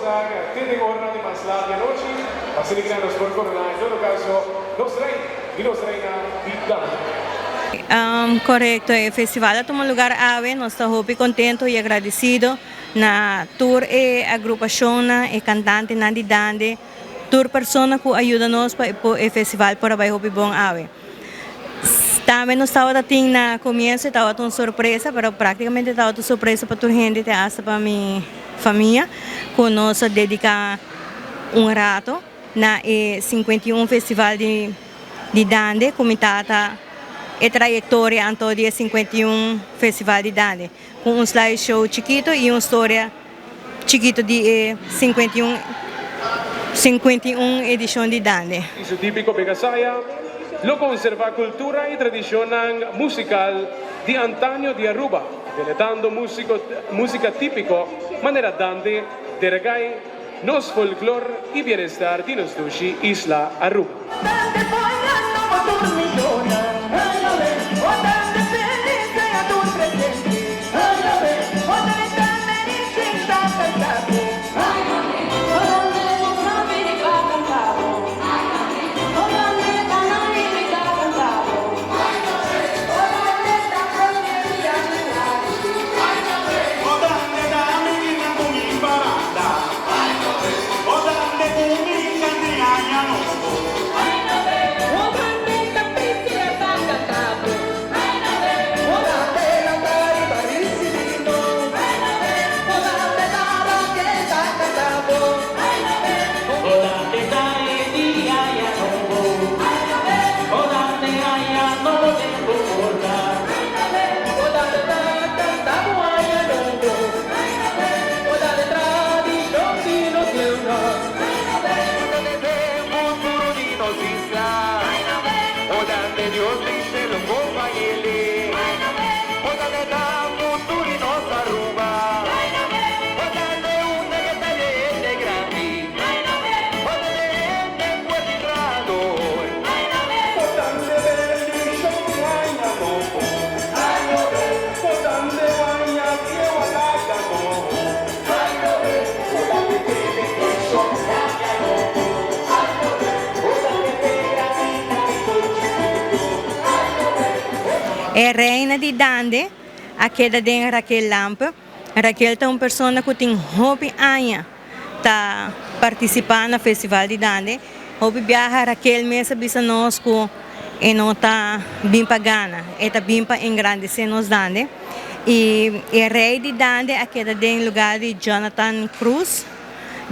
estar te den oranan di mas laat di anochi, pa asina kina nos por corona en todo caso nos rey y nos reina di Dande. Correcto, e festival a tuma lugar awe, nos ta hopi contento y agradecido na tur e agrupacionnan, e cantantenan di Dande, tur persona cu a yuda nos pa e festival por a bay hopi bon awe. Tambe nos tabata tin na comienzo e tabata un sorpresa, pero practicamente tabata un sorpresa pa tur hende te hasta pa mi famia cu nos a dedica un rato na e 51 festival di di Dande cu mi tata e trayectoria anto di e 51 festival di Dande cu un slide show chikito y un storia Chikito di e 51 51 edishon di Dande. Y su típico Begasaya lo conserva cultura y tradicionnan musical di antaño di Aruba, deletando musica típico manera Dande, Deregay, nos folklor y bienestar di nos dushi isla Aruba. E reina di Dande a keda den Raquel Lampe. Raquel ta un persona cu tin hopi aña ta participa na Festival di Dande. Hopi biaha Raquel mes a bisa nos cu e no ta bin pa gana, e ta bin pa engrandece nos Dande. Y e rey di Dande a keda den lugar di Jonathan Cruz.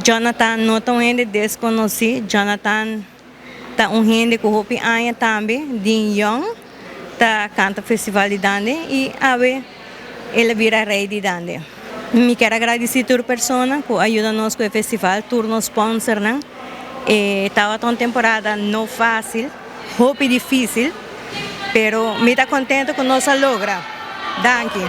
Jonathan no ta un hende desconoci, Jonathan ta un hende cu hopi aña tambe den yong ta canta Festival di Dande y awe el a bira rey di Dande. Mi kier a gradici tur persona cu a yuda nos cu e festival, tur nos sponsornan. E tabata un temporada no facil, hopi dificil, pero mi ta contento cu nos a logra. Danki.